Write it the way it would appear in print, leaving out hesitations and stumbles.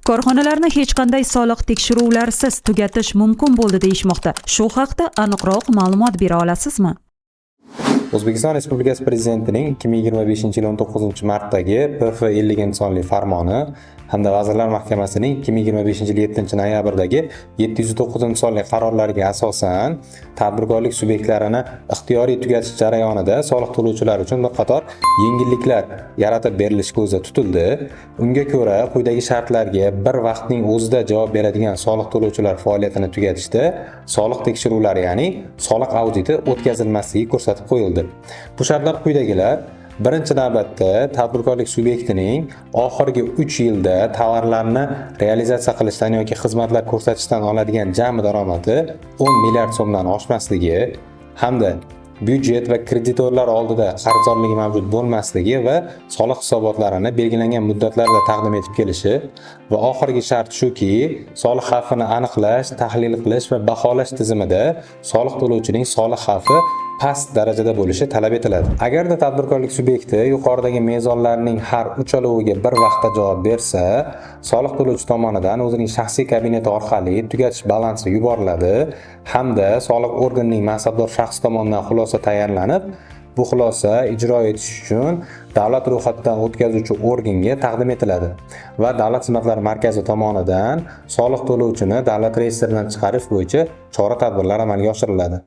Korxonalarni hech qanday soliq tekshiruvlarsiz tugatish mumkin bo'ldi deyishmoqda. Shu haqda aniqroq ma'lumot bera olasizmi? O'zbekiston Respublikasi Prezidentining 2025-yil 19-martdagi PF 50 sonli farmoni hamda Vazirlar Mahkamasining 2025-yil 7-noyabrdagi 709 sonli qarorlariga asosan tadbirkorlik subyektlarini ixtiyoriy tugatish jarayonida soliq to'lovchilar uchun bir qator yengilliklar yaratib berilishi ko'zda tutildi. Unga ko'ra, quyidagi shartlarga bir vaqtning o'zida javob beradigan soliq to'lovchilar faoliyatini tugatishda soliq tekshiruvlari, ya'ni soliq auditi o'tkazilmasligi ko'rsatib qo'yildi. Bu shartlar quyidagilar: birinchi navbatda tadbirkorlik subyektining oxirgi 3 yilda tovarlarni realizatsiya qilishdan yoki xizmatlar ko'rsatishdan oladigan jami daromadi 10 milliard so'mdan oshmasligi hamda byudjet va kreditorlar oldida qarzdorligi mavjud bo'lmasligi va soliq hisobotlarini belgilangan muddatlarda taqdim etib kelishi va oxirgi shart shuki, soliq xavfini aniqlash, tahlil qilish va baholash tizimida soliq to'lovchining soliq xavfi past darajada bo'lishi talab etiladi. Agarda tadbirkorlik subyekti yuqoridagi mezonlarning har uchaloviga bir vaqtda javob bersa, soliq to'lovchi tomonidan o'zining shaxsiy kabineti orqali tugatish balansi yuboriladi hamda soliq organining mansabdor shaxsi tomonidan xulosa tayyorlanib, bu xulosa ijro etish uchun davlat ro'yxatidan o'tkazuvchi organga taqdim etiladi va Davlat xizmatlari markazi tomonidan soliq to'lovchini davlat reyestridan chiqarish bo'yicha chora-tadbirlar amalga oshiriladi.